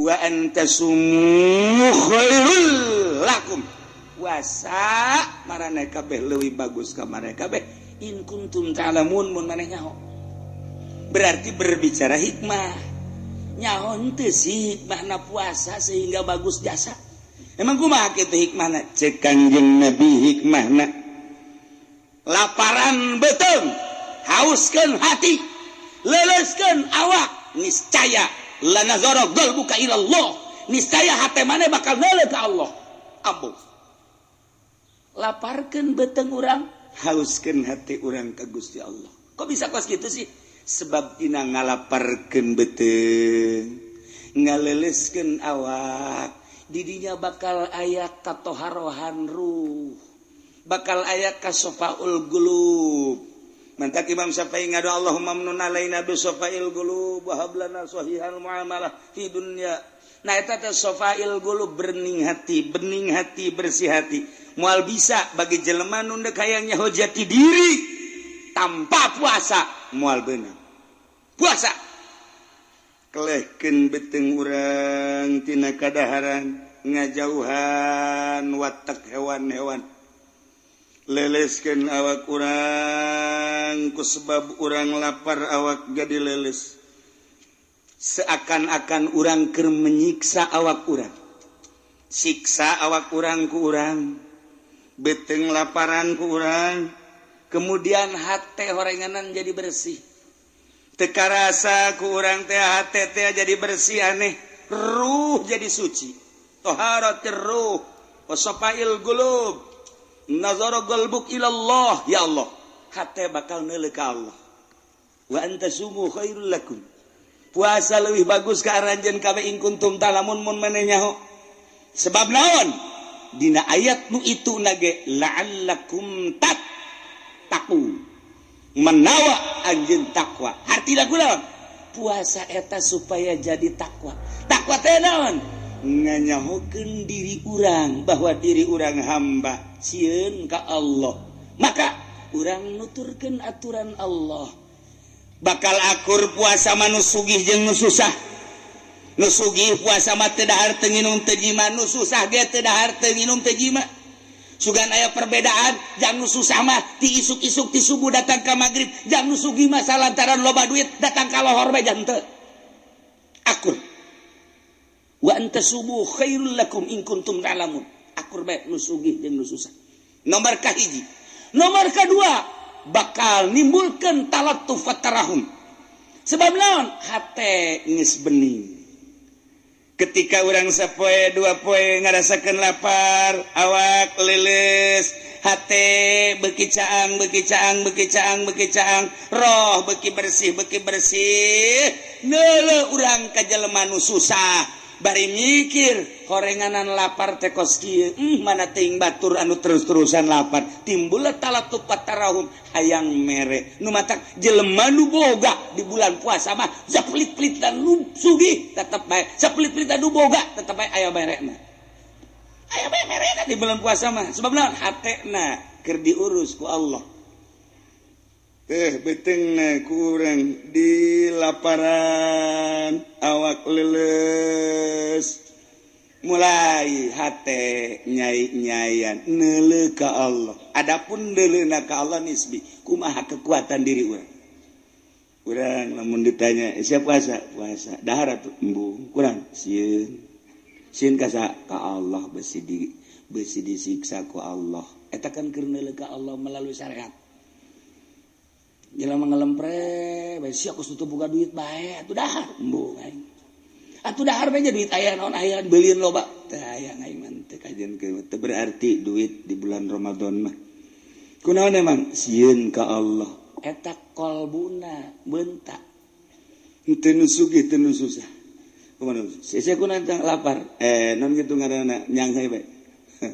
Wa antasumu khairul lakum, puasa maraneh kabeh leuwih bagus ka maraneh kabeh, in kuntum ta'lamun, mun maneh nyaho. Berarti berbicara hikmah, nyaho henteu sih hikmahna puasa sehingga bagus jasa? Emang kumaha kitu hikmahna? Cek Kangjeng Nabi, hikmahna laparan beuteung, hauskeun hati, leleskeun awak, niscaya lanazara qalbuka ila Allah, niscaya hate maneh bakal neuleuh ka Allah. Ampuh laparkeun beuteung urang, hauskeun hati urang ka Gusti Allah. Kok bisa kos gitu sih? Sebab dina ngalaparkeun beuteung, ngaleleskeun awak, didinya bakal aya katoharohan ruh, bakal aya kasofaul qulub. Mantak Imam Syafi'i ngadu, Allahumma mnun alaina bi sofail qulub wa hab lana sahihal muamalah fi dunya. Nah, eta teh sofail qulub, bening hati, bening hati, bersih hati. Moal bisa bagi jelema nu dek hayang nyaho jati diri tanpa puasa, moal beunang. Puasa kelehkeun beuteung urang tina kadaharan, ngajauhan watak hewan-hewan, leleskeun awak urang. Ku sebab urang lapar, awak jadi leles, seakan-akan urang keur menyiksa awak urang, siksa awak urang ku urang, beuteung laparan ku urang, kemudian hate horenganan jadi bersih. Teu karasa ku urang teh hate teh jadi bersih, aneh, ruh jadi suci, toharatir ruh wa safail qulub, nazara qalbuk ilallah. Ya Allah, hate bakal neuleuh ka Allah. Wa antasumu khairul lakum, puasa lebih bagus ka aranjeun kabeh, in kuntum ta'lamun, mun maneh nyaho. Sebab naon? Dina ayat nu itu nage la'allakum tattaqu, menawa anjeun takwa. Hartina kunaon? Puasa eta supaya jadi takwa. Takwa teh naon? Nganyahokeun diri urang bahwa diri urang hamba, sieun ka Allah, maka urang nuturkeun aturan Allah. Bakal akur puasa mah nu sugih jeung nu susah. Nu sugih puasa mah teu dahar, teu nginum, teu jima. Nu susah ge teu dahar, teu nginum, teu jima. Sugan aya perbedaan, jang nu susah mah ti isuk-isuk, ti subuh datang ka magrib, jang nu sugih mah salantaran loba duit datang ka lohor bae jang teu akur. Wa antasumu khairul lakum in kuntum ta'lamun. Akur bae nu sugih jeung nu susah. Nomor kahiji. Nomor kedua, bakal nimbulkeun talattuf tarahum. Sebab naon? Hate geus bening. Ketika urang sapoe dua poe ngarasakeun lapar, awak leles, hate beuki caang, beuki caang, beuki caang, beuki caang, roh beuki bersih, beuki bersih, neuleuh urang ka jelema nu susah, bari mikir horenganan lapar teh kos kieu, mana teuing batur anu terus-terusan lapar. Timbul talattuf tarahum, hayang mere. Nu matak jelema nu boga di bulan puasa mah sapelit-pelitan nu sugih tetep bae, sapelit-pelitan nu boga tetep bae aya merena, aya bae merena di bulan puasa mah. Sebab naon? Hatena keur diurus ku Allah teh. Beuteungna ku urang di laparan, awak leles, mulai hate nyai-nyayan neuleuh ka Allah. Adapun neuleuhna ka Allah nisbi, kumaha kekuatan diri urang. Urang lamun ditanya, "Siap puasa?" "Puasa." "Dahar atuh?" "Embung." "Kurang sieun." "Sieun ka saha?" "Ka Allah, besi disiksa ku Allah." Eta kan keur neuleuh ka Allah melalui syariat. Jelema ngelempre bae, sia kos teu boga duit bae atuh dahar, "Embung aing." "Atuh dahar bae, duit aya naon, aya beulieun loba." "Teu aya aing mah, teu kajeun." Teu berarti duit di bulan Ramadan mah. Kunaon emang? Sieun ka Allah. Eta kolbuna bentak, teu nu sugih, teu nu susah. Kumaha sia kunaon lapar, non kitu ngaranna, nyanghe bae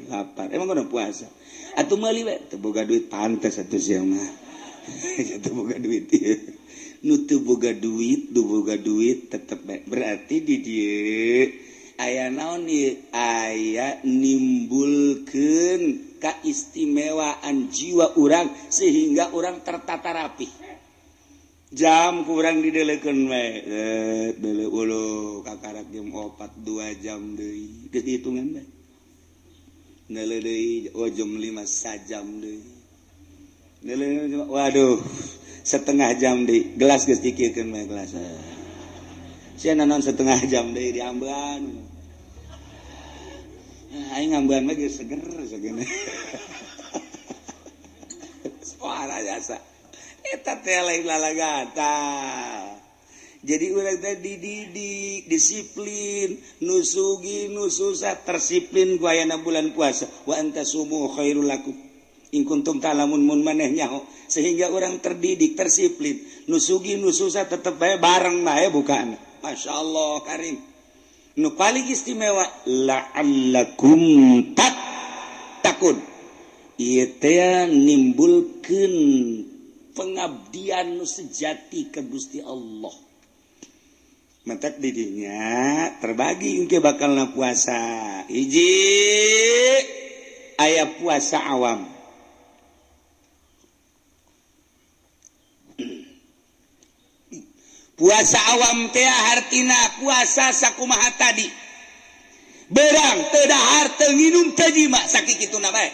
lapar. Emang kudu puasa atuh, meuli bae. "Teu boga duit." "Pantes atuh sia mah teu boga duit." Nu teu boga duit, nu boga duit tetep bae. Berarti di dieu aya naon ieu? Aya nimbulkeun kaistimewaan jiwa urang sehingga urang tertata rapi. Jam kurang didelekeun we, deuleu ulu kakarak jam 4 2 jam deui, geus dihitungan bae. Deuleu deui, oh jam 5 sajam deui. Deuleu, waduh, setengah jam deui, gelas geus dikiekeun bae gelas. Sia naon setengah jam deui diambean. Aing ngambean mah geus seger segene. Suara jasa. Eta teh lain lalagata. Jadi urang teh dididik, disiplin, nu sugih nu susah tersiplin ku ayana bulan puasa. Wa antasumu khairul lakum in kuntum ta'lamun, mun maneh nyaho, sehingga orang terdidik, tersiplin, nu sugih nu susah tetep bae bareng bae bukan. Masya Allah karim. Nu paling istimewa la'allakum tattaqun. Ieu teh nimbulkeun pengabdian nu sejati ke Gusti Allah. Matak didinya terbagi engke bakalna puasa. Hiji aya puasa awam. Puasa awam teh hartina puasa sakumaha tadi. Berang teu dahar teu nginum teu jima sakikituna bae.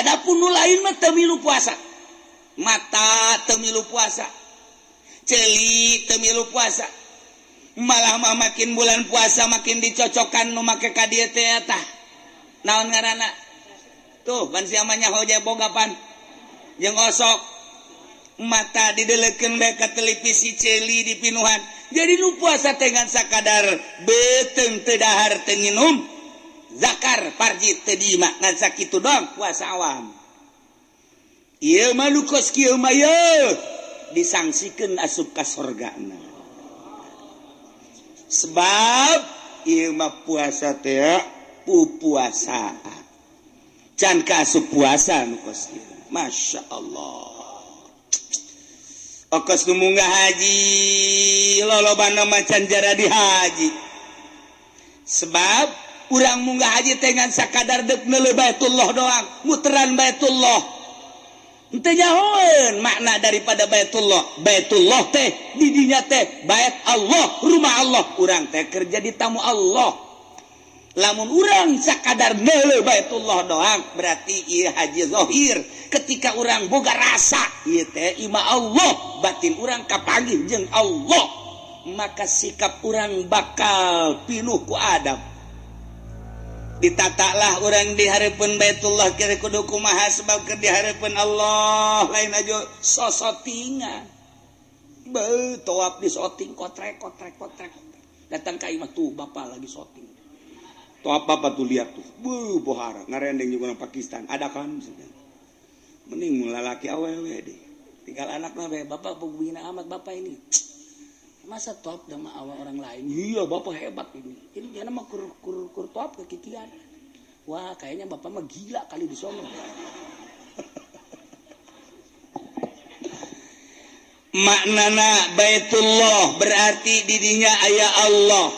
Adapun nu lain mah teu milu puasa. Mata teu milu puasa, ceuli teu milu puasa. Malah mah makin bulan puasa makin dicocokkan nu make ka dieu teh tah. Naon ngaranna? Tuh ban sia mah nyaho boga pan. Jeung osok mata didelekeun bae ka televisi, ceuli dipinuhan. Jadi nu puasa teh ngan sakadar beuteung teu dahar teu nginum, zakar parji teu diima, ngan sakitu doang puasa awam. Ieu mah nu kos kieu mah yeuh disangsikeun asup ka sorgana. Sebab ieu mah puasa teh pupuasaan. Can ka asup puasa nu kos kieu. Masya Allah. Okos nu munggah haji lolobana macan jara di haji. Sebab urang munggah haji teh ngan sakadar deuk neuleuh Baitullah doang, muteran Baitullah. Henteu nyahoeun makna daripada Baitullah. Baitullah teh didinya teh bait Allah, rumah Allah. Urang teh kerja di tamu Allah. Lamun urang sakadar neuleuh Baitullah doang berarti ieu haji zahir. Ketika urang boga rasa ieu teh imah Allah, batin urang kapanggih jeung Allah, maka sikap urang bakal pinuh ku adab. Ditatalah urang di hareupeun Baitullah kira kudu kumaha, sebab keur di hareupeun Allah lain aja sosotingan. Beuh tawaf di soting kotrek kotrek kotrek. Datang ka imah tuh bapak lagi soting. Tawaf bapak tuh lihat tuh. Beuh bohara ngarendeng jeung urang Pakistan. Ada kan mending mun lalaki awewe deh. Tinggal anakna bae, bapak pembina amat bapak ini. Masa top sama awal orang lain? Iya, bapak hebat ini. Ini dia nama kur kur kur top kekikian. Wah, kayaknya bapak mah gila kali di sono. Maknana Baitullah berarti didinya aya Allah.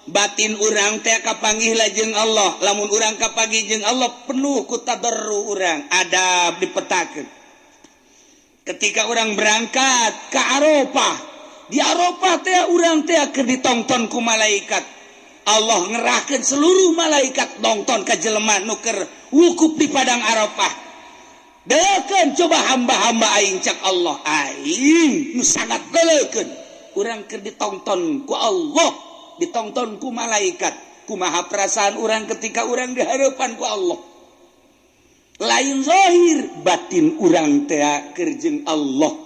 Batin urang teh kapanggih lajeng Allah. Lamun urang kapanggih jeung Allah penuh ku tadarru urang, adab dipetakeun. Ketika urang berangkat ke Arafah, di Arafah teh urang teh keur ditongton ku malaikat. Allah ngerahkeun seluruh malaikat nongton ka jelema nu keur wukuf di padang Arafah. Deukeun coba hamba-hamba aing cak Allah, aing nu sangat deukeun. Urang keur ditongton ku Allah, ditongton ku malaikat. Kumaha perasaan urang ketika urang di hadapan ku Allah? Lain zahir, batin urang teh keur jeung Allah.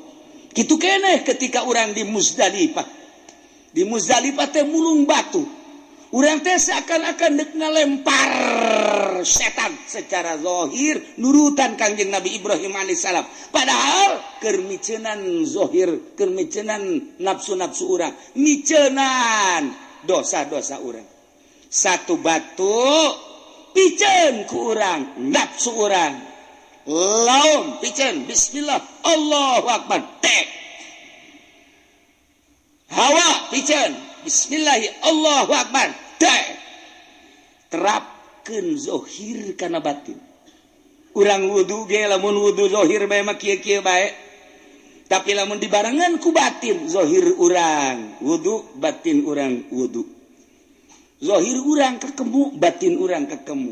Kitu keneh ketika urang di Muzdalifah. Di Muzdalifah teh mulung batu. Urang teh seakan-akan deuk ngalempar setan secara zahir nurutan Kangjeng Nabi Ibrahim alaihissalam. Padahal keur miceunan zahir, keur miceunan nafsu-nafsu urang, miceunan dosa-dosa urang. Satu batu piceun ku urang, nafsu urang. Laum piceun, bismillah, Allahu akbar, tek. Hawa piceun, bismillahi, Allahu akbar, tek. Terapkeun zahir kana batin. Urang wudu ge lamun wudu zahir bae mah kieu-kieu bae. Tapi lamun dibarengan ku batin, zahir urang wudu, batin urang wudu. Zahir urang kekemu, batin urang kekemu.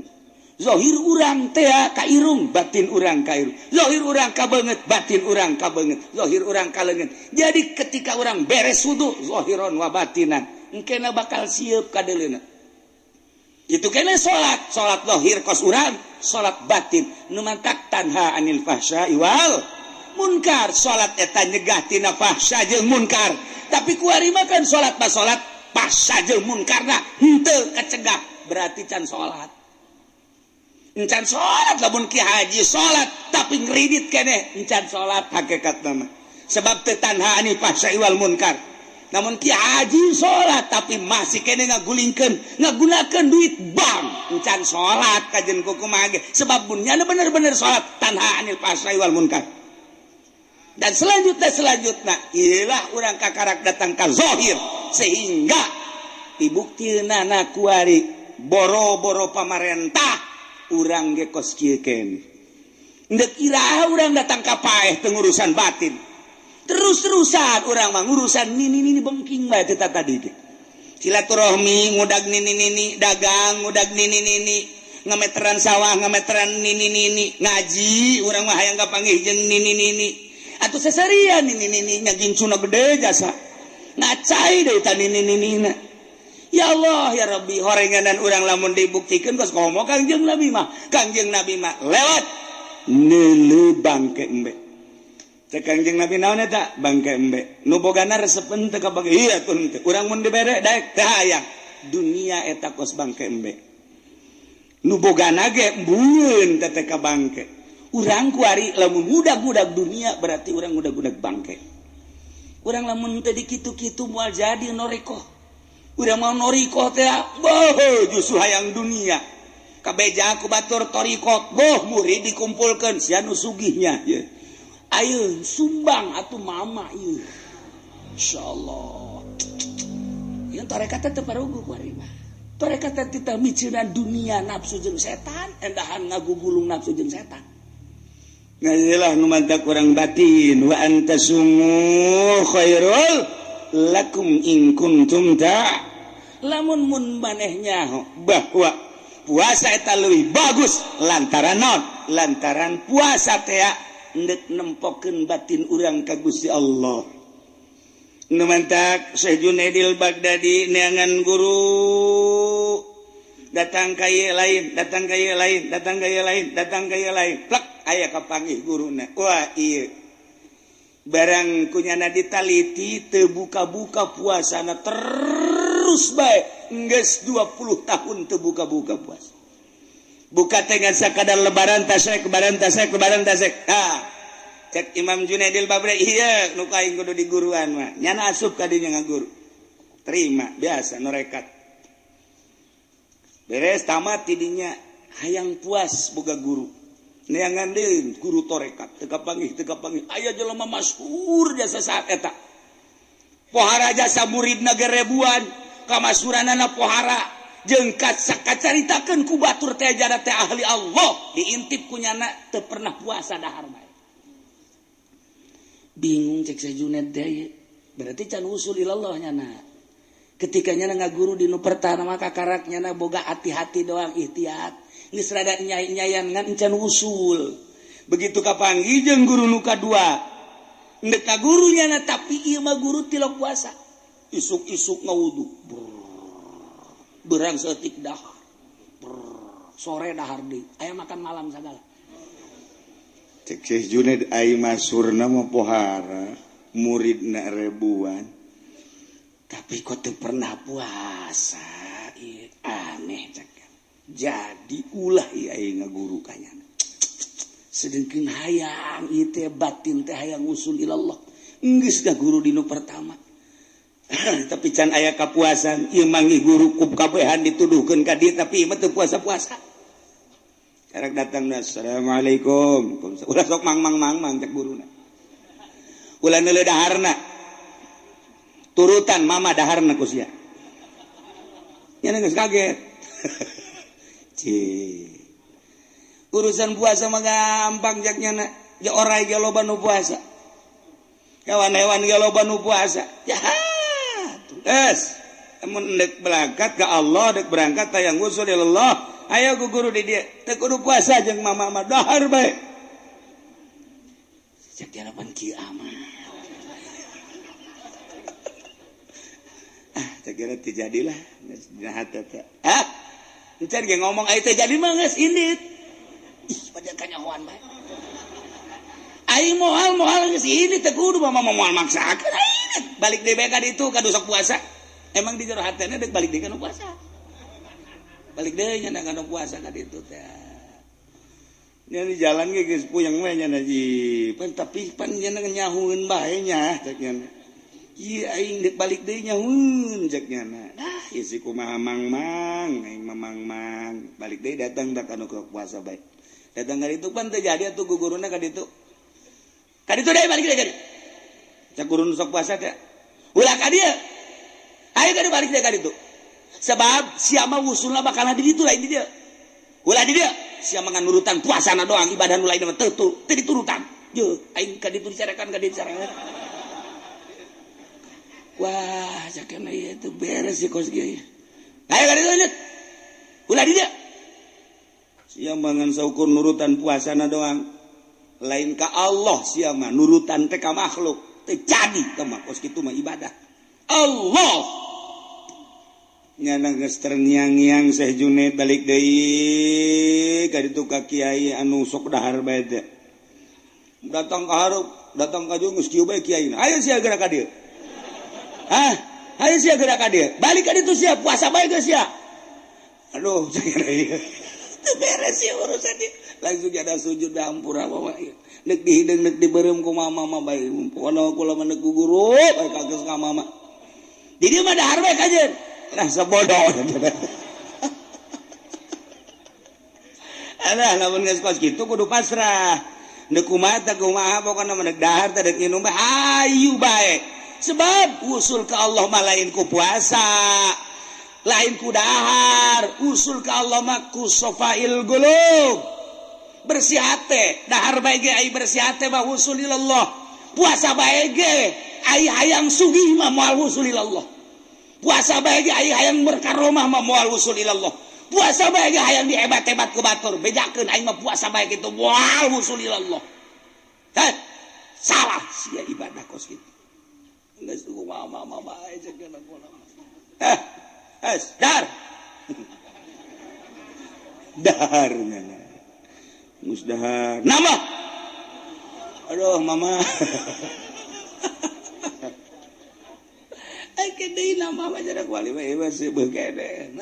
Zahir urang teh ka irung, batin urang ka irung. Zahir urang ka beungeut, batin urang ka beungeut. Zahir urang ka leungeun. Jadi ketika urang beres wudu, zahiron wa batinan, engkena bakal siap ka deuleuna. Itu kena salat, salat zahir kos urang, salat batin. Nu mantak tanha anil fahsya'i wal munkar. Salat eta nyegah tina fahsya jeung munkar. Tapi kuari mah kan salat mah salat fahsya jeung munkarna henteu kacegah, berarti can salat. Encan salat lamun ki haji salat tapi ngridit keneh encan salat hakikatna mah. Sebab teu tanha anil fahsya'i wal munkar. Namun ki haji salat tapi masih keneh ngagulingkeun, ngagunakeun duit bank, encan salat kajen kumaha ge. Sebab mun nyana bener-bener salat tanha anil fahsya'i wal munkar. Dan selanjutnya iyalah urang kakarak datang ka zahir sehingga dibuktina na kuari boro-boro pamarentah urang ge kos kieu keneh. Ndek iraha urang datang ka paeh teu ngurusan batin. Terus-terusan urang mah ngurusan nini-nini bengking bae teh tadi ge. Silaturahmi ngudag nini-nini, dagang ngudag nini-nini, ngameteran sawah ngameteran nini-nini, ngaji urang mah hayang kapanggih jeung nini-nini. Atuh seserian nini-nini nya gincuna gede jasa. Ngacai deui ta nini-ninina. Ya Allah ya Rabbi, horenganan urang lamun dibuktikan kos komo Kangjeng Nabi mah. Kangjeng Nabi mah lewat neuleuh bangke embe. Cek Kangjeng Nabi naon eta? Bangke embe. Nu bogana resepen teu kabagi. Iya tuh henteu. Urang mun dibere daek teu hayang. Dunia eta kos bangke embe. Nu bogana ge embungeun teh teh ka bangke. Urang kuari lamun ngudag-ngudag dunia berarti urang ngudag-ngudag bangke. Urang lamun teu dikitu-kitu moal jadi noreko. Urang mau noriko teh boh justru hayang dunia. Kabeja ku batur torikot boh murid dikumpulkeun sia nu sugihnya ye. Ayeun sumbang atuh mama ieu. Insyaallah. Yang tarekat teh parugu kuari mah. Tarekat teh tita miceunan dunia nafsu jeung setan, endahan ngagugulung nafsu jeung setan. Ngajilah nu mantak urang batin wa antasumu khairul lakum in kuntum ta. Lamun mun manehnya bahwa puasa eta leuwih bagus lantaran naon? Lantaran puasa teh endek nempokeun batin urang ka Gusti Allah. Nu mantak Syekh Junaidil Baghdadi neangan guru datang ka ieu lain, datang ka ieu lain, datang ka ieu lain, datang ka ieu lain. Plek aya kapanggih guruna. Wah ieu barang kunyana ditaliti teu buka-buka puasana terus bae geus 20 tahun teu buka-buka puasa. Buka teh ngan sakadar lebaran tasrek, lebaran tasrek, lebaran tasrek. Ah, cek Imam Junaidil Baghdadi ieu nu aing kudu diguruan mah. Nyana asup ka dinya ngaguru. Terima biasa norekat. Beres tamat tidinya hayang puas boga guru. Neangan deui guru torekat teu kapanggih teu kapanggih. Aya jelema masyhur jasa saat eta. Pohara jasa muridna ge ribuan, kamasyhuranana pohara jeung kacaritakeun ku batur teh jada teh ahli Allah, diintip ku nyana teu pernah puasa dahar bae. Bingung cek Syekh Junaid teh, berarti can usul ilallah nyana. Ketika nyana ngaguru di nu pertama maka karak nyana boga hati-hati doang ikhtiat. Geus rada nyai-nyayan ngan encan usul. Begitu kapanggih jeung guru nu kadua. Ndek ka guru nyana tapi ieu mah guru tilok puasa. Isuk-isuk ngawudu. Berang setik dahar. Sore dahar deui. Aya makan malam sagala. Cek Syekh Junaid ai masurna mah pohara, muridna ribuan. Tapi kok teu pernah puasa? Ieu aneh cek. Jadi ulah ieu aing ngaguru ka nyana. Sedengkeun hayang ieu teh batin teh hayang usul ilallah. Geus guru dinu pertama. Tapi can aya kapuasan, ieu manggih guru ku kabehan dituduhkeun ka dieu tapi ieu mah teu puasa-puasa. Karek datang, assalamualaikum. Ulah sok mang mang mang mang cek guruna. Ulah neuleuh daharna. Turutan mama daharna ku sia. Nya geus kaget. Cih. Urusan puasa mah gampang jak nyana. Ja orai ge loba nu puasa. Hewan-hewan ge loba nu puasa. Jahat. Geus, mun deuk berangkat ka Allah, deuk berangkat hayang usul ilallah, ayo ku guru di dieu. Teu kudu puasa jeung mama mah dahar bae. Cek harapan kieu amat. Ah, cek kira teu jadilah geus dina hate teh. Ah, encan ge ngomong aya teu jadi mah geus indit. Ih, pada kanyahoan bae. Aing moal geus indit teu kudu mama moal maksakeun aing. Balik deui bae ka ditu ka sok puasa. Emang di jero hatena deuk balik deui ka nu puasa. Balik deui nya ka nu puasa ka ditu teh. Nya di jalan ge geus puyeng we nya ji. Pan tapi pan nya nyahueun bae nya cek nya. Ieu aing deuk balik deui nyahueun cek nya. Dah ieu si kumaha mang-mang, aing mah mang-mang. Balik deui datang da ka nu puasa bae. Datang ka ditu pan teu jadi atuh guguruna ka ditu. Ka ditu deui balik deui ka ditu. Cek guru nu sok puasa teh. Ulah ka dieu. Ayo ka balik deui ka ditu. Sebab sia mah wusulna bakal di ditu lain di dieu. Ulah di dieu. Sia mah ngan nurutan puasana doang, ibadah nu lain mah teu diturutan. Yeuh, aing ka ditu dicarekan ka dieu dicarekan. Wah, cakena ieu teu beres sih kos kieu. Ayo ka ditu lanjut. Ulah di dieu. Sia mah ngan saukur nurutan puasana doang. Lain ka Allah sia mah nurutan teh ka makhluk. Teu jadi ka mah kos kitu mah ibadah. Allah nyana geus terngiang-ngiang Syekh Junaid balik deui ka ditu ka kiai anu sok dahar bae teh. Datang ka hareup, datang ka jung geus kieu bae kiaina. Ayo sia geura ka dieu. Hah? Ayo sia geura ka dieu. Balik ka ditu sia puasa bae geus sia. Aduh, teu beres sia urusan ieu. Langsung ada sujud hampura mama ieu. Neuk dihideung neuk dibeureum ku mama mah bae. Pokona kula mah neuk ku guru bae kageus ka mama. Di dieu mah dahar bae kajeun. Nah sebodoh. Alah lamun geus kos kitu kudu pasrah. Neuk kumaha teh kumaha pokona mah neuk dahar teh deuk nginum bae hayu bae. Sebab usul ka Allah mah lain ku puasa, lain ku dahar, usul ka Allah mah ku sofail qulub. Bersih hate, dahar bae ge ai bersih hate mah usul ilallah. Puasa bae ge ai hayang sugih mah moal usul ilallah. Puasa bae ge ai hayang berkaromah mah moal usul ilallah. Puasa bae ge hayang dihebat-hebat ku batur, bejakeun aing mah puasa bae kitu moal usul ilallah. Heh, salah sia ibadah kos kitu. Geus kumaha mama bae ceuk kula. Eh, es dar. Dahar nya. Geus dahar. Nambah. Aduh mama. Deui nama mah jarak wali mah ieu seubeut kene.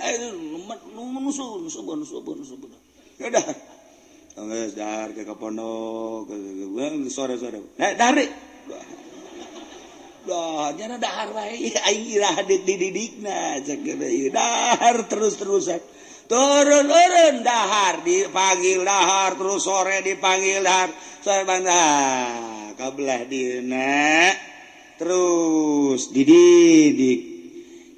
Nusun subun subun subun. Udah. Geus dahar ke pondok, sore-sore. Nah, dahar. Dah, nyana dahar wae aing irah dididikna cek ieu dahar terus-terusan. Turun-turun dahar dipanggil dahar terus sore dipanggil dahar. Sore bangga kabelah dieuna. Terus dididik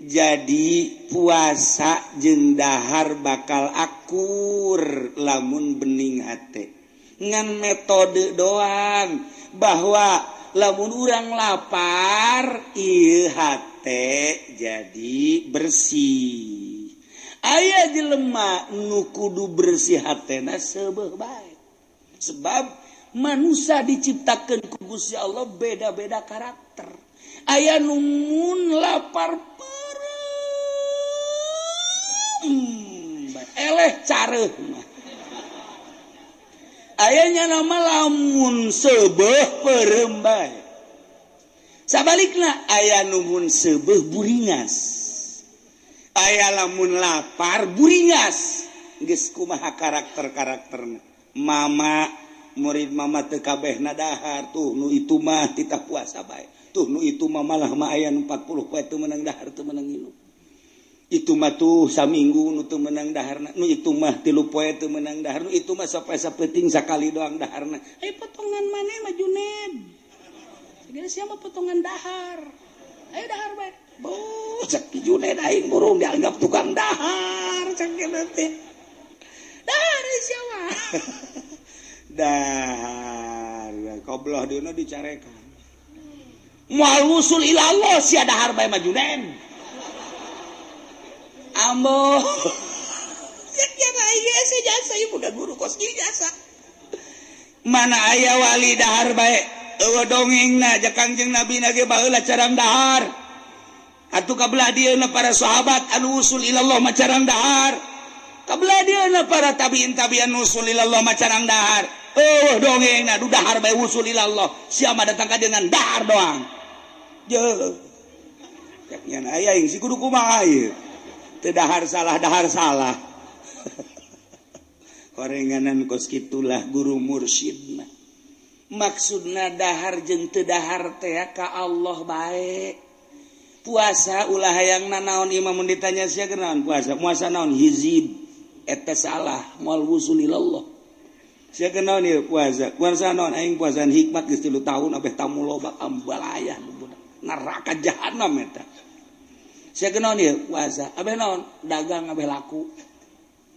jadi puasa jeung dahar bakal akur lamun bening hate ngan metode doang bahwa lamun urang lapar ieu hate jadi bersih. Aya jelema nu kudu bersih hatena seubeuh bae sebab manusia diciptakeun ku Gusti Allah beda-beda karakter. Aya nu mun lapar peureum eleh careuh mah. Aya nya nama lamun seubeuh peureum bae. Sabalikna aya nu mun seubeuh buringas. Aya lamun lapar buringas. Geus kumaha karakter-karakterna. Mama murid mama teu kabehna dahar tuh nu itu mah titah puasa bae. Tuh nu itu mah malah mah aya nu 40 poe teu meunang dahar teu meunang nginum. Itu mah tuh saminggu nu teu meunang daharna, nu itu mah 3 poe teu meunang dahar, nu itu mah sapoe sapeuting sakali doang daharna. Aya potongan maneh mah Juned. Segala sia mah potongan dahar. Ayo dahar bae. Boh, cek Juned aing burung dianggap tukang dahar cek kieu teh. Dahar sia mah. Dahar kobloh dieuna dicarekan. Moal wusul ila Allah sia dahar bae mah Junen. Ambo. Ya jasa ieu boga guru kos kieu jasa. Mana aya wali dahar bae eueuh dongengna ja Kangjeng Nabi na ge baheula carang dahar. Atuh kabelah dieuna para sahabat anu usul ilallah mah carang dahar. Kabelah dieuna para tabiin tabian usul ilallah mah carang dahar. Eueuh dongengna du dahar bae usul ilallah. Sia mah datang ka dengan dahar doang. Jeuh. Cek nyan aya si kudu kumaha ieu. Teu dahar salah dahar salah. Horenganan kos kitulah guru mursyidna. Maksudna dahar jeung teu dahar teh ka Allah bae. Puasa ulah hayang nanaon imam mun ditanya sia kunaon puasa? Puasa naon hizib. Eta salah moal wusul ilallah. Sia kunaon ieu puasa? Puasa naon aing puasaan hikmat geus 3 tahun abeh tamu loba ambalayah budak. Neraka jahanam eta. Sia kunaon ieu puasa? Abeh naon? Dagang abeh laku.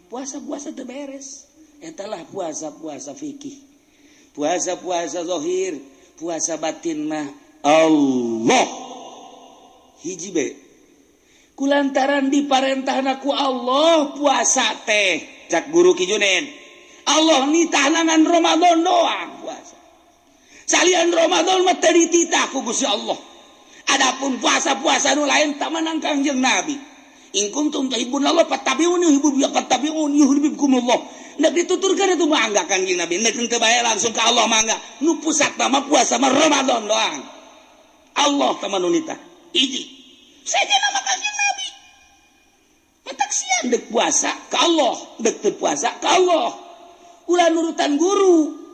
Puasa-puasa teu beres. Etalah puasa-puasa fikih. Puasa-puasa zahir, puasa batin mah Allah. Hiji be. Kulantaran diparentahna ku Allah puasa teh, cak guru Ki Junen. Allah nitahna ngan Ramadan doang puasa. Salian Ramadan mah teu dititah ku Gusti Allah. Adapun puasa-puasa nu lain tak menang Kangjeng Nabi. In kuntum tuhibbun Allah fattabi'uni fattabi'uni yuhibbukumullah. Nek dituturkan itu mangga Kangjeng Nabi. Nek henteu bae langsung ke Allah mangga. Nu pusat mah puasa mah Ramadan doang. Allah tah nu nitah. Hiji. Saja nama Kangjeng Nabi. Matak sian dek puasa ke Allah, dek teu puasa ke Allah. Ulah nurutan guru.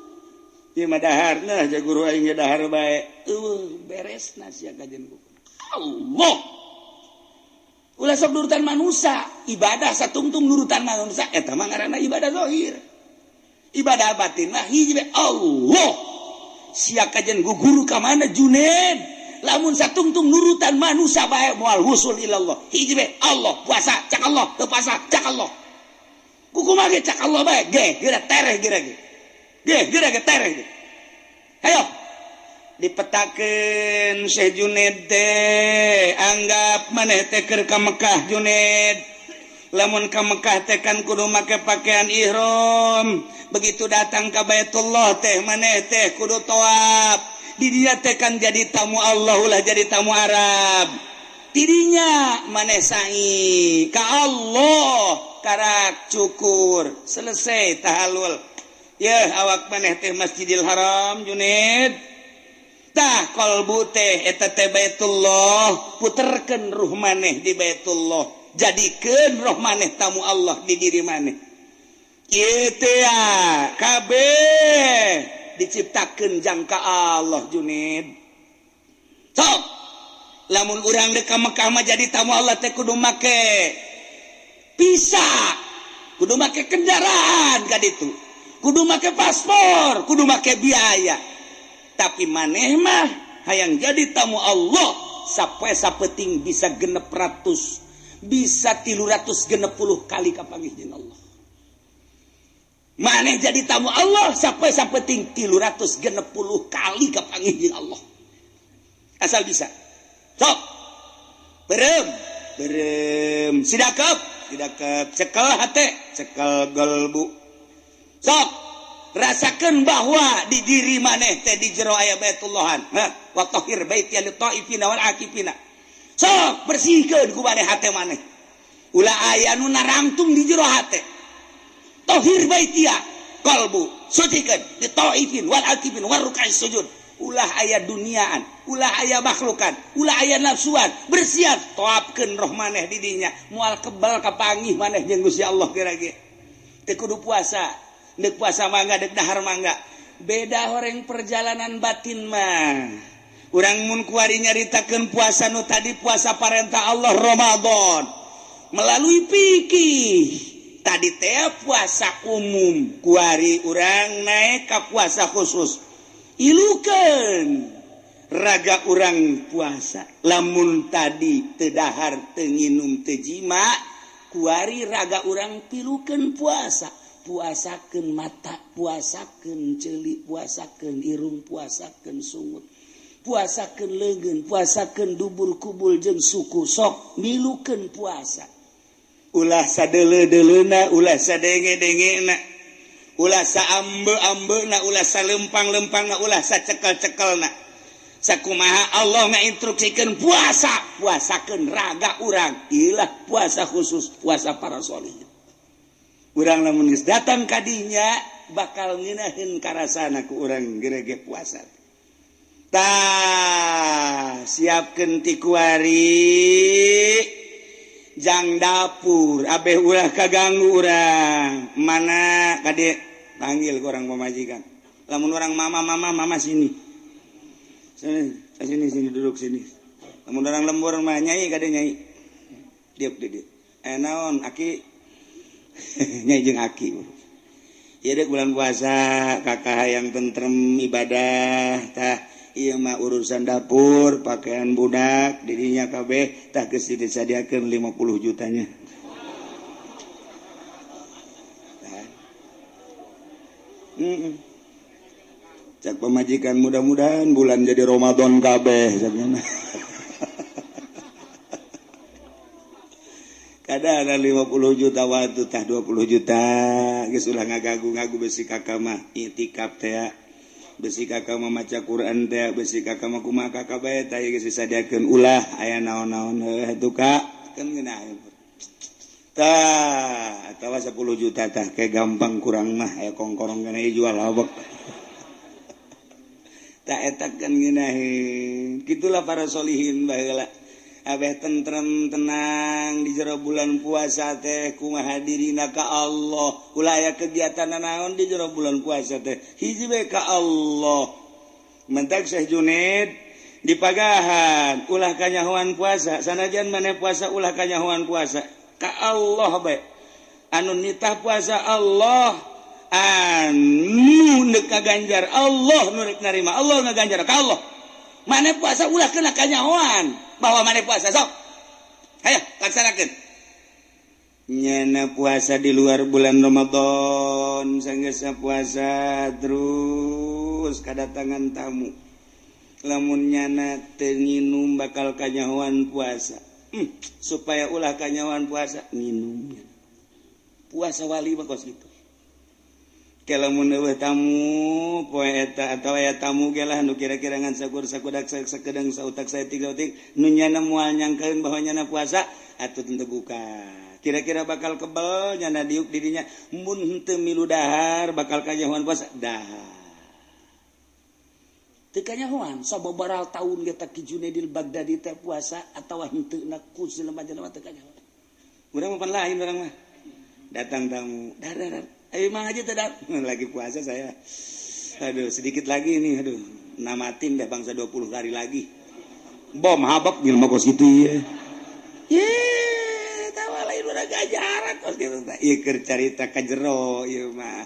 Ieu mah dahar nah ja guru aing ge dahar bae. Eueuh beresna sia kajen Allah. Ulah sok nurutan manusia, ibadah satungtung nurutan manusia eta mah ngaranna ibadah zahir. Ibadah batin mah hiji bae Allah. Sia kajen guru ka mana Junen? Lamun satungtung nurutan manusia bae moal wusul ilallah. Hiji bae Allah puasa cak Allah, teu puasa cak Allah. Kukumaha ge cak Allah bae ge geura tereh geura ge. Ge geura ge tereh ge. Hayo dipetakeun Syekh Juned teh anggap maneh teh keur ka Mekah Juned. Lamun ka Mekah teh kan kudu make pakaian ihram. Begitu datang ka Baitullah teh maneh teh kudu tawaf. Di dinya teh kan jadi tamu Allah ulah jadi tamu Arab. Tidinya maneh sa'i ka Allah karak cukur selesai tahalul. Yeuh awak maneh teh Masjidil Haram Juned. Tah kolbu teh eta teh Baitullah, puterkeun ruh maneh di Baitullah, jadikeun roh maneh tamu Allah di diri maneh. Ieu teh kabeh diciptakeun jangka Allah Junid. Sok lamun urang dek ka Mekah mah jadi tamu Allah teh kudu make visa, kudu make kendaraan ka ditu, kudu make paspor, kudu make biaya. Tapi maneh mah hayang jadi tamu Allah sapoe sapeting bisa 600 bisa 360 kali kapanggih jeung Allah. Maneh jadi tamu Allah sapoe sapeting 360 kali kapanggih jeung Allah. Asal bisa. Sok. Berem, berem, sidakep, sidakep, cekel hate, cekel gelbu. Sok. Rasakan bahwa di diri maneh teh di jero aya Baitullahan. Ha, wa tahhir baiti lit taifina wal akifina. Sok bersihkeun ku maneh hate maneh. Ulah aya nu narangtung di jero hate. Tahhir baitia qalbu sucikeun li taifin wal akifin war ruk'is sujud. Ulah aya duniaan, ulah aya makhlukan, ulah aya nafsuan, bersiap toapkeun roh maneh di dinya. Moal kebal kapanggih maneh jeung Gusti Allah geura ge. Teu kudu puasa. Dek puasa mangga, dek dahar mangga. Beda horeng perjalanan batin mah. Urang mun kuari nyaritakeun puasa nu tadi puasa parentah Allah Ramadan melalui fikih. Tadi teh puasa umum, kuari urang naik ka puasa khusus. Ilukeun raga urang puasa. Lamun tadi teu dahar teu nginum teu jima, kuari raga urang pilukeun puasa. Puasakeun mata, puasakeun ceuli, puasakeun irung, puasakeun sungut. Puasakeun leungeun, puasakeun dubur kubul jeung suku, sok milukeun puasa. Ulah sadeuleu-deuleuna, ulah sadenge-dengena, ulah saambe-ambena, ulah salempang-lempangna, ulah sacekel-cekelna. Sakumaha Allah ngainstruksikeun puasa, puasakeun raga urang. Ilah puasa khusus, puasa para sholihin. Urang lamun geus datang ka dinya bakal ngeunaheun karasana ku urang gerege puasa. Tah, siapkeun ti kuari jang dapur abeh ulah kaganggu urang. Mana kade panggil ku orang pamajikan. Lamun orang mama, mama, mama, sini sini sini sini, duduk sini. Lamun orang lembur mah nyai, kade nyai, diuk di dieu. Eh, naon aki? Nyai jeung aki. Ieu dek bulan puasa, kakak yang tentrem ibadah. Tah, ieu mah urusan dapur, pakaian budak dirinya kabeh. Tah, geus disadiakeun 50 jutanya. Tah. Cak pemajikan, mudah-mudahan bulan jadi Ramadan kabeh caknya. Kada ada 50 juta waktu, tah 20 juta geus, ulah ngagagu-ngagu. Besi kakak mah itikaf teh, besi kakak mah maca Quran teh, besi kakak mah kumaha kakak bae. Tah, geus disadiakeun, ulah aya naon-naon heuh atuh kak kan ngeunah. Tah, atawa 10 juta, tah, kayak gampang kurang mah aya kongkorong kana jual abek. Tah, eta kan ngeunaheun. Kitulah para solihin baheula, abeh tentrem tenang di jero bulan puasa teh. Kumaha dirina ka Allah, ulah aya kegiatan naon di jero bulan puasa teh, hiji bae ka Allah. Mentak Syekh Junaid dipagahan ulah kanyahoan puasa. Sanajan maneh puasa, ulah kanyahoan puasa, ka Allah bae. Anu nitah puasa Allah, anu neuk kaganjar Allah, nu rek narima Allah, ngaganjar ka Allah. Maneh puasa ulah kena kanyahoan bahwa maneh puasa. Sok hayo laksanakeun. Nyana puasa di luar bulan Ramadan, sanggeusna puasa terus kadatangan tamu, lamun nyana teu nginum bakal kanyahoan puasa. Supaya ulah kanyahoan puasa, nginumnya. Puasa wali mah kos kitu. Kalau mun eueuh tamu poe eta atawa aya tamu ge lah nu kira-kira ngan sakur sakudak sakedeng sautak saeutik sautik nu nyana moal nyangkeun bahwa nyana puasa, atuh teu buka. Kira-kira bakal kebel nyana diuk didinya, mun henteu milu dahar bakal kanyahoan puasa, dahar teu kanyahoan. Sababaraha taun ge Ki Junaidil Baghdadi teh puasa atawa henteu na ku jelema-jelema teu kanyahoan. Urang mah pan lain, urang mah datang tamu, dar dar dar. Ayo mang aja tidak lagi puasa saya. Aduh, sedikit lagi nih, aduh. Namatin deh bangsa 20 hari lagi. Bom habak jelema kos kitu ieu. Ye, tawa lain urang gajaran kos kitu teh. Ieu keur carita ka jero ieu mah.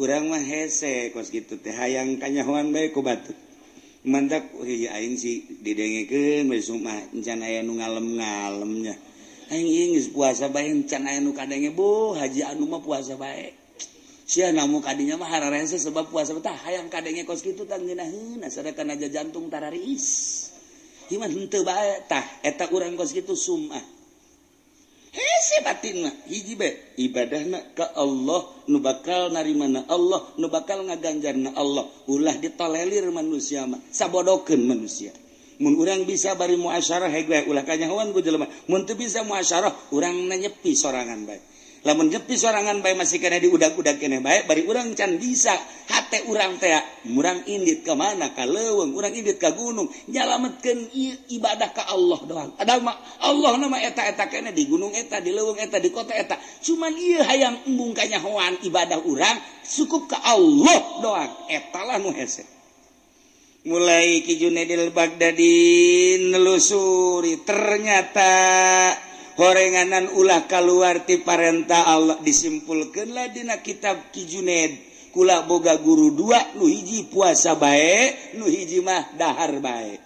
Urang mah hese kos kitu teh, hayang kanyahoan bae ku batur. Mantak ieu aing sih didengekeun we mah encan aya nu ngalem-ngalemnya. Aing ieu geus puasa bae encan aya nu kadenge, bu haji anu mah puasa bae. Sia namu kadinya mah hararese sebab puasa tah hayang kadenge kos kitu tah ngeunaheun sadakan aja jantung tarariis. Ieu mah henteu bae. Tah, eta urang kos kitu sumah. Hese batin mah hiji bae ibadahna ka Allah, nu bakal narimana Allah, nu bakal ngaganjarna Allah. Ulah ditolelir manusia mah, sabodokeun manusia. Mun urang bisa bari muasyarah heg bae, ulah kanyahoan ku jelema. Mun teu bisa muasyarah, urang nyepi sorangan bae. Lamun nyepi sorangan bae masih kena diudag-udag keneh bae, bari urang can bisa hate urang teh murang indit ka mana, ka leuweung, urang indit ka gunung, nyalametkeun ibadah ka Allah doang. Ada mah Allah nama eta-eta keneh di gunung eta, di leuweung eta, di kota eta. Cuman ieu hayang embung kanyahoan ibadah urang cukup ka Allah doang. Eta lah nu hese. Mulai Ki Junaidil Baghdadi nelusuri, ternyata horenganan ulah kaluar ti parentah Allah. Disimpulkeunlah dina kitab Ki Junaid, kula boga guru dua, nu hiji puasa bae, nu hiji mah dahar bae.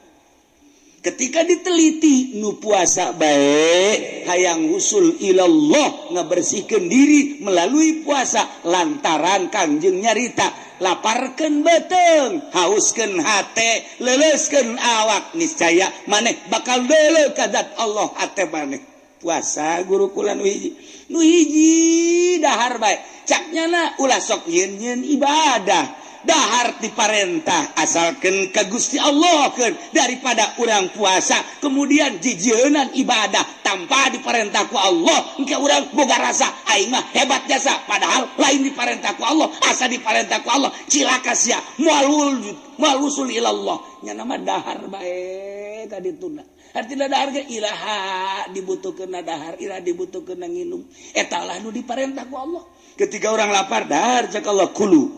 Ketika diteliti, nu puasa bae hayang usul ilallah, ngabersihkan diri melalui puasa, lantaran Kangjeng nyarita laparkeun beuteung, hauskeun hate, leuleuskeun awak, niscaya maneh bakal deuleu ka zat Allah hate maneh. Puasa guru kula nu hiji, nu hiji dahar bae. Cak nyana ulah sok nyeun ibadah, dahar diparentah asalkan ke Gusti Allah kan, daripada urang puasa kemudian jijienan ibadah tanpa diparentah ku Allah. Engke urang boga rasa aing mah hebat jasa, padahal lain diparentah ku Allah. Asa diparentah ku Allah, cilaka sia, moal moal usul ilallah. Nya nama dahar bae tadi tuna. Artinya dahar ge ilaha dibutuhkeun dahar, ilaha dibutuhkeun nginum, eta lah nu diparentah ku Allah. Ketika orang lapar, dahar, cak Allah, kulu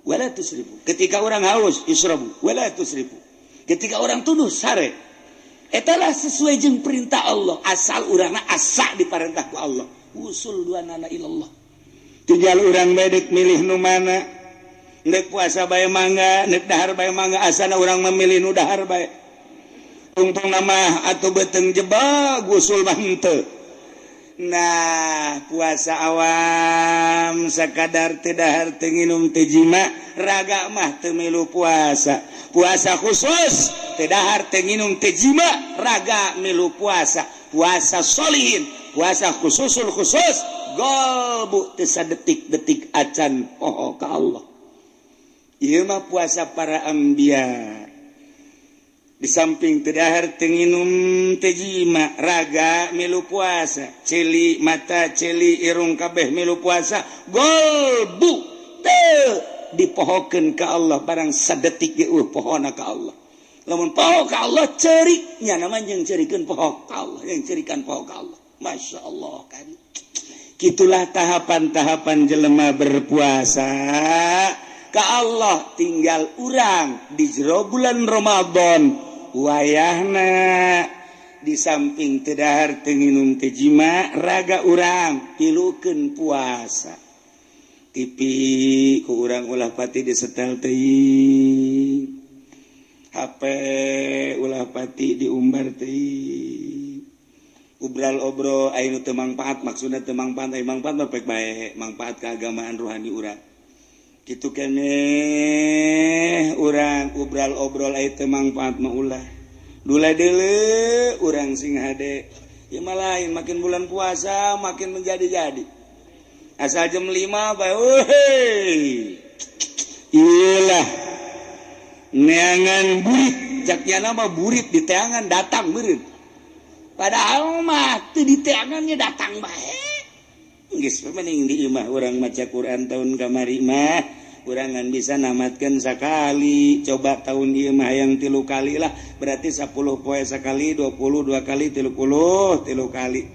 wala tusrifu. Ketika orang haus, israbu wala tusrifu. Ketika orang tunduh, sare. Etalah sesuai jeung perintah Allah, asal urangna asa diparentah ku Allah, usul dua nana ilallah. Tinggal urang bedek milih nu mana. Nek puasa bae mangga, nek dahar bae mangga, asana urang memilih nu dahar bae. Tungtung nama atau beuteung jebak, usul mah henteu. Nah, puasa awam sakadar teu dahar, teu nginum, teu jima, raga mah teu milu puasa. Puasa khusus teu dahar, teu nginum, teu jima, raga milu puasa. Puasa solihin, puasa khususul khusus, golbu teu sadetik-detik acan poho ka Allah. Ieu mah puasa para anbiya. Di samping teu dahar, teu nginum, teu jima, raga milu puasa, ceuli mata, ceuli irung, kabeh milu puasa, golbu teu dipohokeun ka Allah barang sadetik ge eueuh pohona ka Allah. Lamun poho ka Allah, ceurik nya nama jeung ceurikeun poho ka Allah, yang ceurikan poho ka Allah. Masya Allah kan. Gitulah tahapan-tahapan jelema berpuasa ka Allah. Tinggal urang di jero bulan Ramadan wayahna, di samping teu dahar, teu nginum, teu jima, raga urang tilukeun puasa. TV ku urang ulah pati disetel teuing, HP ulah pati diumbar teuing, obral obrol anu teu mangpaat. Maksudna teu mangpaat, aya mangpaat mah pek bae, mangpaat keagamaan rohani urang kitu keneh. Urang obral obrol aya teu mangpaat mah ulah. Dula deuleu urang sing hade. Ieu mah lain, makin bulan puasa makin menjadi-jadi. Asal jam 5 bae, weh, iyalah neangan burit, cak nama burit di teangan datang meureun, padahal mah teu di teangannya datang bae. Geus mending di imah urang maca Quran. Tahun kamari mah urang ngan bisa namatkeun sakali, coba tahun ieu mah hayang 3 kali lah, berarti 10 poe sakali, 20 dua kali, 30 3 kali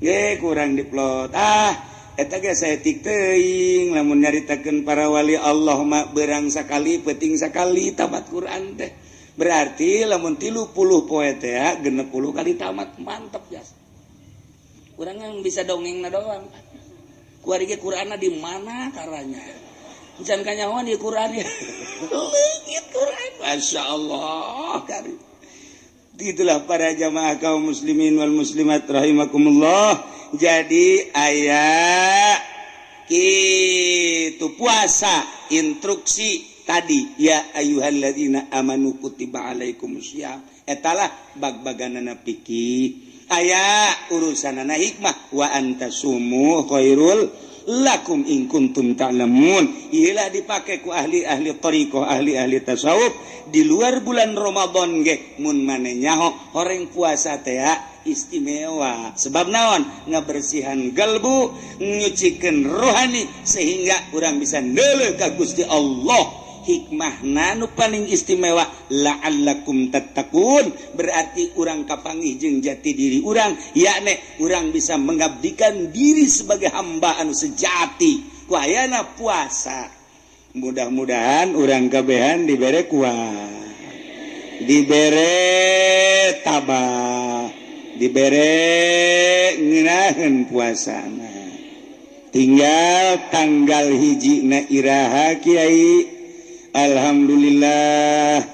ge kurang diplot. Ah, eta ge saeutik teuing. Lamun nyaritakeun para wali Allah mah berang sakali, peuting sakali tamat Quran teh. Berarti lamun 30 poe teh 60 kali tamat. Mantap jas. Urang yang bisa dongeng na doang. Kuari ge Qur'anna di mana karanya? Can kanyahoan di Quran ya. Leungit Quran. Masya Allah. Kari. Itulah para jamaah kaum muslimin wal muslimat rahimakumullah. Jadi ayat itu puasa instruksi tadi, ya ayyuhalladzina amanu kutiba alaikumusiyam, etalah bag-baganana fikih, aya urusanana hikmah, wa antasumu khairul lakum in kuntum ta'lamun. Iyalah dipake ku ahli-ahli thariqah, ahli-ahli tasawuf di luar bulan Ramadan ge. Mun mane nyaho horeng puasa teh istimewa, sebab naon? Ngabersihan galbu, nyucikeun rohani, sehingga urang bisa neuleuh ka Gusti Allah. Hikmah nu paling istimewa, la'allakum tattaqun, berarti urang kapanggih jeung jati diri urang, yakni urang bisa mengabdikan diri sebagai hamba anu sejati ku ayana puasa. Mudah-mudahan urang kabehan dibere kuat, dibere tabah, dibere ngeunaheun puasana. Tinggal tanggal 1 na iraha, Kiai? Alhamdulillah.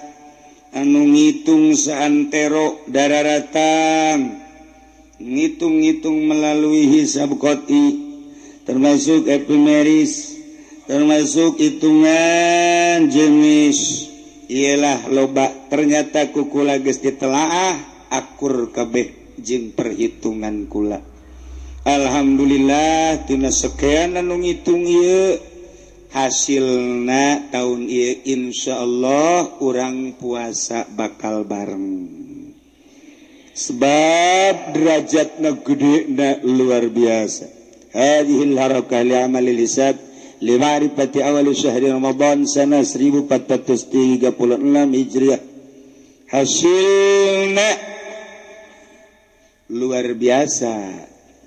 Anu ngitung saantero dararatang, ngitung-ngitung melalui hisab qot'i, termasuk epimeris, termasuk hitungan jenis ialah loba. Ternyata ku kula geus ditelaah akur kabeh jeung perhitungan kula. Alhamdulillah tina sekian anu ngitung ieu hasilna tahun ieu insyaallah urang puasa bakal bareng. Sebab derajatna gedena luar biasa. Hadhil harakah li amalil hisab li ma'rifati awal syahri Ramadan sana 1436 Hijriah. Hasilna luar biasa.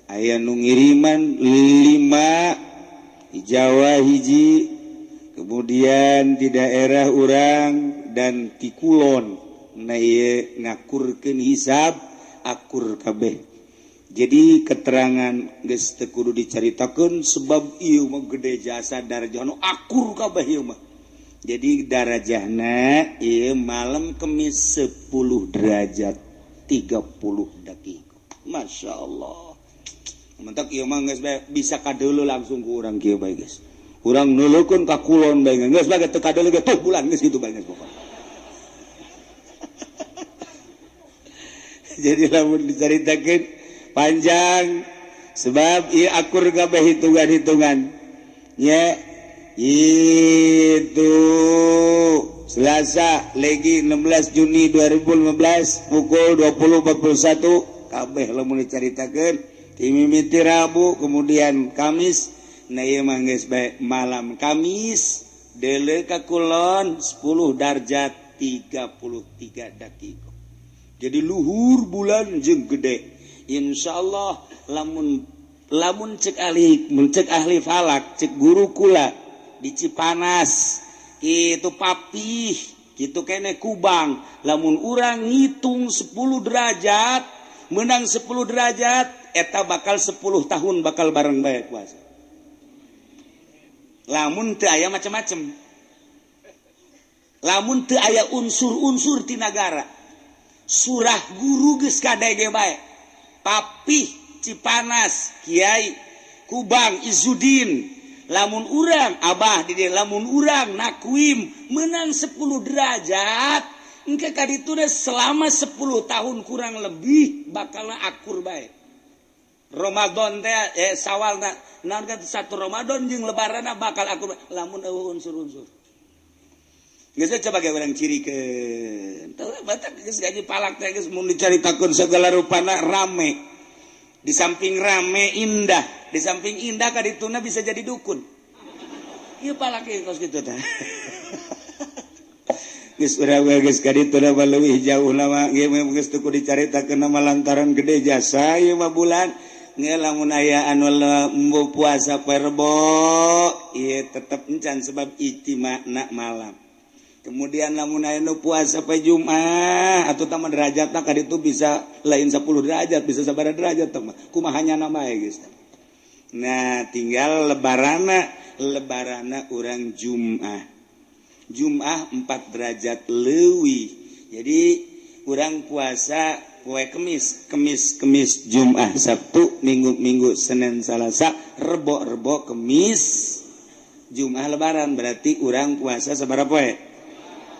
Aya nu ngiriman 5 di Jawa hiji, kemudian di daerah urang dan di Kulon. Nah ieu ngakurkeun hisab akur kabeh. Jadi keterangan geus teu kudu dicaritakeun sebab ieu mah gede jasa darajah nu akur kabeh ieu mah. Jadi darajahna ieu malam Kemis 10 derajat 30 detik. Masya Allah. Mentak ieu mah geus bisa kadeuleu langsung ku urang kieu bae geus. Urang neuleukeun ka kulon bae geus bae teu kadeuleu ge tuh bulan geus kitu bae geus pokona. Jadi lamun dicaritakeun panjang sebab ieu akur kabeh hitungan-hitungan. Nya itu Selasa legi 16 Juni 2015 pukul 20.41 kabeh lamun dicaritakeun. Mimiti Rabu kemudian Kamis. Nah ieu mah geus bae malam Kamis deuleu ka kulon 10 derajat 33 detik. Jadi luhur bulan jeung gede. Insyaallah lamun lamun cek ahli, mun cek ahli falak, cek guru kula di Cipanas kitu papih, kitu kene Kubang, lamun urang ngitung 10 derajat, menang 10 derajat eta bakal 10 tahun bakal bareng bae puasa. Lamun teu aya macem-macem. Lamun teu aya unsur-unsur ti nagara. Surah guru geus kadege bae. Papih Cipanas, Kiai Kubang Izudin. Lamun urang abah di dieu lamun urang nakuim menang 10 derajat, engke ka ditu selama 10 tahun kurang lebih bakal akur bae. Ramadan teh sawalna naon kan satu Ramadan jeung lebaranna bakal akur lamun eueuh unsur-unsur. Geus coba ge urang cirikeun. Teu batak geus gaji palak teh geus mun dicaritakeun segala rupana rame. Di samping rame indah, di samping indah ka dituna bisa jadi dukun. Ieu palak ieu kos kitu tah. Geus urang geus ka dituna leuwih jauh lama ieu mah geus teu kudu dicaritakeun mah lantaran gede jasa ieu mah bulan. Nge lamun aya anu embo puasa poe Rebo ieu tetep encan sebab ijtima'na malam. Kemudian lamun aya nu puasa poe Jumat atuh tah mah derajatna ka ditu bisa lain 10 derajat bisa sabaraha derajat tah mah kumaha nyana bae geus. Nah tinggal lebaranna urang Jumat. Jumat 4 derajat leuwih. Jadi urang puasa poe Kemis, Kemis, Kemis, Jumat, Sabtu, Minggu, Minggu, Senin, Salasa, Rebo, Rebo, Kemis, Jumat lebaran. Berarti urang puasa sabaraha poe?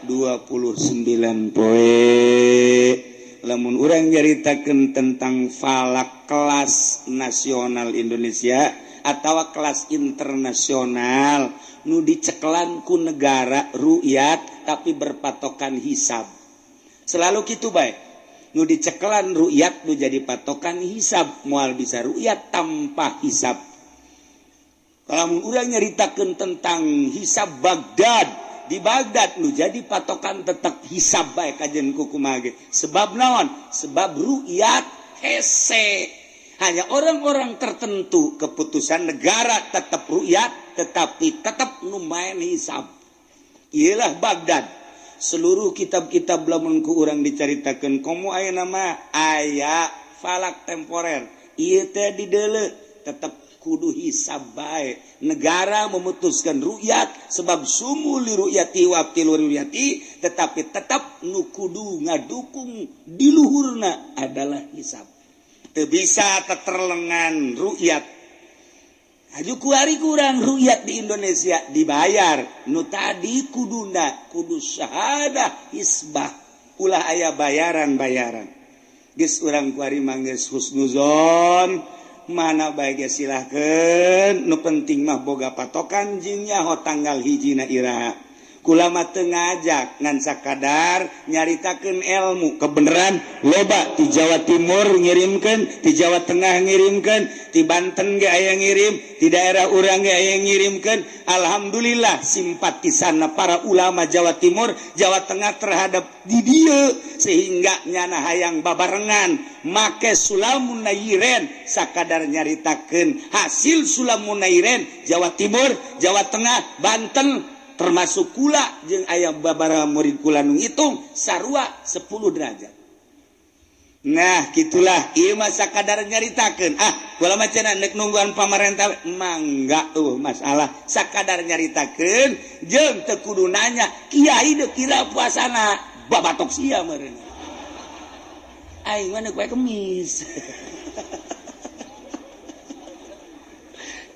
29 poe. Lamun urang nyaritakeun tentang falak kelas nasional Indonesia atau kelas internasional nu dicekelan ku negara ru'yat tapi berpatokan hisab. Selalu kitu bae. Nu dicekelan ru'yat nu jadi patokan hisab, moal bisa ru'yat tanpa hisab. Kalau urang nyaritakeun tentang hisab Baghdad, di Baghdad nu jadi patokan tetap hisab bae kajen ku kumaha ge. Sebab naon? Sebab ru'yat hese. Hanya orang-orang tertentu keputusan negara tetap ru'yat tetapi tetap nu main hisab. Iyalah Baghdad. Seluruh kitab-kitab lamun ku urang dicaritakeun komo aya nama aya falak temporer. Ieu teh dideuleu tetep Kudu hisab bae. Negara memutuskan ru'yat sebab sumu li ru'yati wa abtilu ru'yati, tetapi tetap nu kudu ngadukung di luhurna adalah hisab. Teu bisa teterlengan ru'yat. Haju kuari kurang ru'yat di Indonesia dibayar. Nu tadi kuduna kudu syahadah hisbah. Ulah aya bayaran-bayaran. Geus urang kuari mah geus husnuzon. Mana bae ge silahkeun, nu penting mah boga patokan jeung nyaho tanggal hijina iraha. Kula mah teu ngajak ngan sakadar nyaritakeun ilmu kebenaran loba ti Jawa Timur ngirimkeun, ti Jawa Tengah ngirimkeun, ti Banten ge aya ngirim, ti daerah urang ge aya ngirimkeun. Alhamdulillah simpatisanna para ulama Jawa Timur, Jawa Tengah terhadap di dieu sehingga nyana hayang babarengan make sulamun nairen sakadar nyaritakeun hasil sulamun nairen Jawa Timur, Jawa Tengah, Banten termasuk kula jeung aya babaraha murid kula nu ngitung sarua 10 derajat. Nah, gitulah ieu mah sakadar nyaritakeun. Ah, kula mah cenah neuk nungguan pamarentah mangga eueuh masalah sakadar nyaritakeun jeung teu kudu nanya kiai deuk kira puasana babatok sia meureun. Aing mah neuk poe Kemis.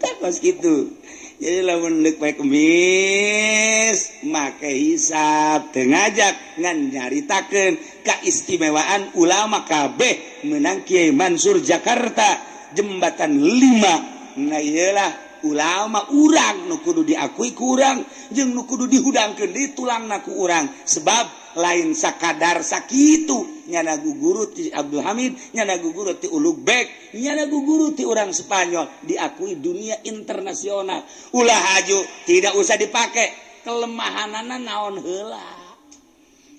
Tah pas kitu. Jadi lamun deuk poe Kemis make hisab teu ngajak ngan nyaritakeun kaistimewaan ulama kabeh meunang Kiai Mansur Jakarta jembatan 5. Nah ieulah ulama urang nu kudu diakui ku urang jeung nu kudu dihudangkeun di tulangna ku urang sebab lain sakadar sakitu nyana guguru ti Abdul Hamid, nyana guguru ti Ulugbek, nyana guguru ti urang Spanyol diakui dunia internasional. Ulah haju tidak usah dipakai kelemahanana naon heula.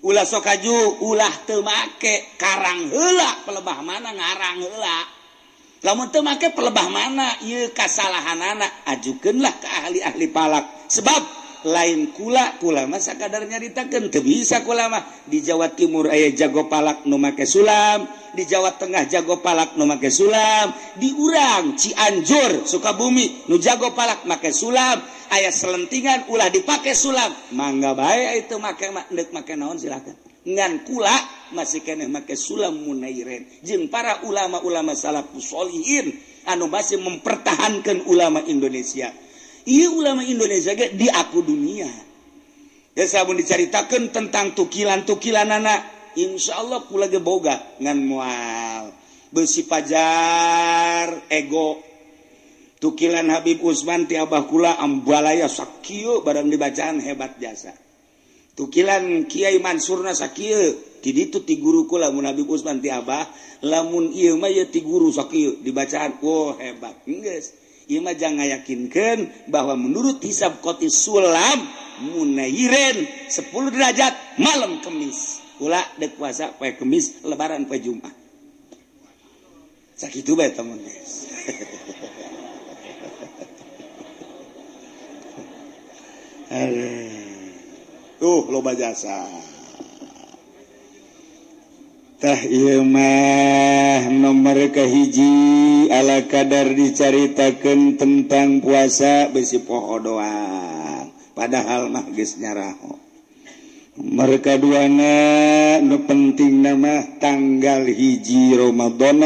Ulah sok haju ulah teu make karang heula pelebah mana ngarang heula. Lamun teu make pelebah mana ieu kasalahanana ajukeunlah ka ahli-ahli palak sebab lain kula kula mah sakadar nyaritakeun teu bisa kula mah. Di Jawa Timur aya jago palak nu make sulam, di Jawa Tengah jago palak nu make sulam, di urang Cianjur Sukabumi nu jago palak make sulam, aya selentingan ulah dipake sulam mangga bae itu make deuk make naon silakan. Ngan kula masih keneh make sulam munairen jeung para ulama-ulama salafus sholihin anu masih mempertahankan ulama Indonesia. Iya ulama Indonesia ge diaku dunia. Ya sabun dicaritakeun tentang tukilan-tukilanana, insyaallah kula ge boga ngan moal beusi pajar ego. Tukilan Habib Usman ti abah kula ambalaya sakieu barang dibacaan hebat jasa. Tukilan Kiai Mansurna sakieu ti ditu ti guru kula mun Habib Usman ti abah, lamun ieu mah ieu ti guru sakieu dibacaan oh hebat. Geus ieu mah jangan ngayakinkeun bahwa menurut hisab qoti sulam munairen 10 derajat malam Kemis. Kula deuk puasa poe Kemis, lebaran poe Jumat. Sakitu bae temen geus. Tuh loba jasa. Tah ieu mah nomor kahiji ala kadar dicaritakeun tentang puasa besi poho doang padahal mah geus nyaraho. Nomor kaduana nu pentingna mah tanggal 1 Ramadan.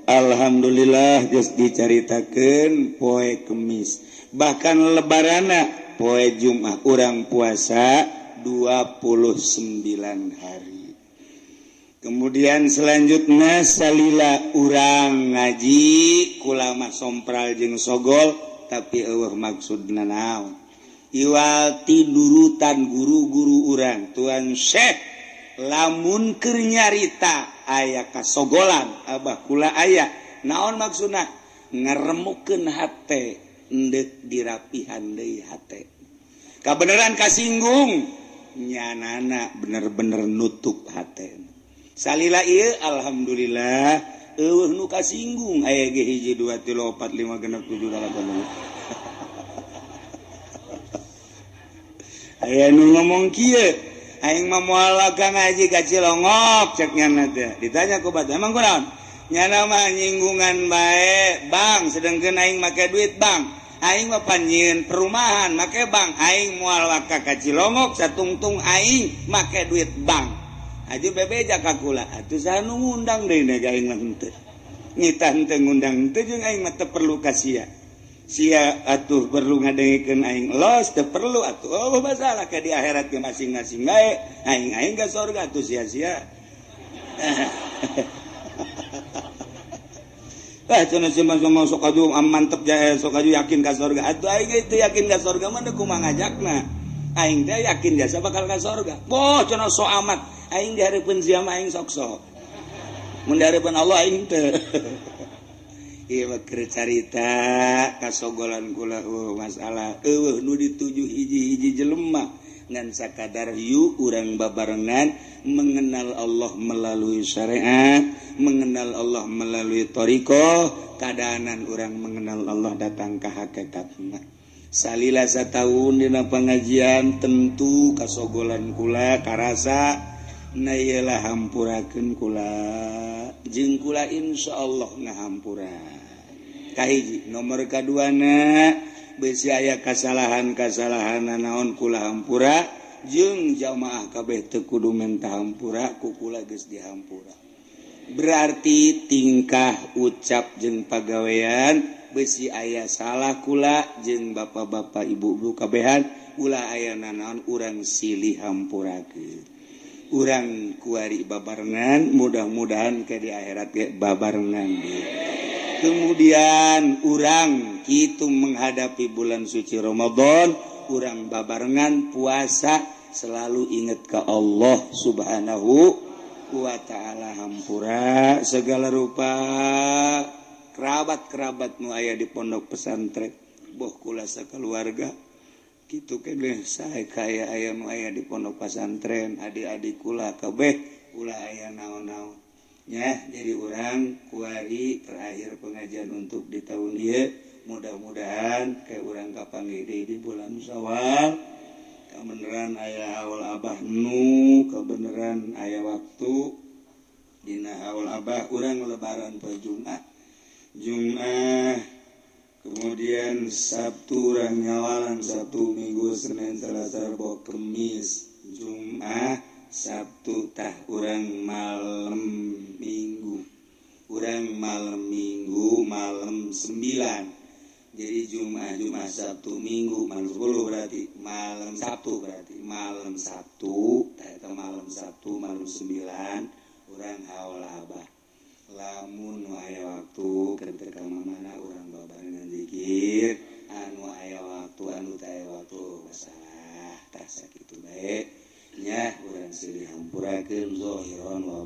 Alhamdulillah geus dicaritakeun poe Kemis. Bahkan lebarana poe Jumat urang puasa 29 hari. Kemudian selanjutnya salila urang ngaji kula mah sompral jeung sogol tapi eueuh maksudna naon. Iwal ti nurutan guru-guru urang Tuan Syekh lamun keur nyarita aya kasogolan abah kula aya naon maksudna ngaremukeun hate endek dirapihan deui hate. Kabeneran kasinggung nyanana bener-bener nutup hate. Salila ieu alhamdulillah eueuh nu kasinggung aya ge 1 2 3 4 5 6 7 8. Aya nu ngomong kieu aing mah moal ka ngaji ka Cilongok cek nyana teh. Ditanya ku batur emang kunaon? Nyana mah nyinggungan bae bang, sedengkeun aing make duit bang. Aing mah panyieun perumahan make bank, aing moal waka ka Cilongok satungtung aing make duit bank. Aju bebeja ka kula, atuh saha nu ngundang deui na aing mah henteu. Nitah henteu ngundang henteu jeung aing mah teu perlu ka sia. Sia atuh perlu ngadengekeun aing los teu perlu atuh. Oh masalah ka di akhirat ge masing-masing bae. Aing aing ka surga atuh sia-sia. Cenah si mah sok aju mantep jae sok aju yakin ka surga. Atuh aing ge teu yakin ka surga mah kumaha ngajakna. Aing teh yakin jasa bakal ka surga. Boh cenah sok amat. Aing dihareupeun sia mah aing sok-sok. Mun dihareupeun Allah aing teu. Ieu mah keur carita kasogolan kula masalah eueuh nu dituju hiji-hiji jelema ngan sakadar yuk urang babarengan mengenal Allah melalui syariat, mengenal Allah melalui thariqah, kadaanan urang mengenal Allah datang ka hakikatna. Salila satahun dina pengajian tentu kasogolan kula karasa na ieu lah hampurakeun kula jeung kula insyaallah ngahampura. Kahiji nomor kaduana besi aya kasalahan-kasalahan naon kula hampura jeung jamaah kabeh teu kudu menta hampura ku kula geus dihampura. Berarti tingkah ucap jeung pagawean besi aya salah kula jeung bapak-bapak ibu-ibu kabehan ulah aya nanaon urang silih hampurakeun. Urang kuari babarengan mudah-mudahan ke di akhirat ge babarengan. Kemudian urang kitu menghadapi bulan suci Ramadan, urang babarengan puasa selalu ingat ke Allah Subhanahu wa ta'ala. Hampura segala rupa kerabat-kerabat nu aya di pondok pesantren boh kula sakeluarga kitu keneh sae kaya aya nu aya di pondok pesantren adik-adik kula kabeh ulah aya naon-naon. Ya, jadi urang kuari terakhir pengajian untuk di tahun ieu mudah-mudahan kayak urang kapanggih deui di bulan Syawal. Kabeneran aya haul abah nu, kabeneran aya waktu dina haul abah urang lebaran poe Jumat. Jumat kemudian Sabtu urang nyawalan Sabtu Minggu Senin Selasa Rebo Kemis Jumat Sabtu tah urang malam Minggu. Urang malam Minggu malam 9. Jadi Jumat Jumat Sabtu Minggu malam 10 berarti malam Sabtu berarti malam Sabtu tah eta malam Sabtu malam 9 urang haul abah. Lamun nu aya waktu keur ka mana urang babarengan zikir, anu aya waktu anu teu aya waktu masalah tah sakitu bae. Nya urang silih hampurakeun zahiran wa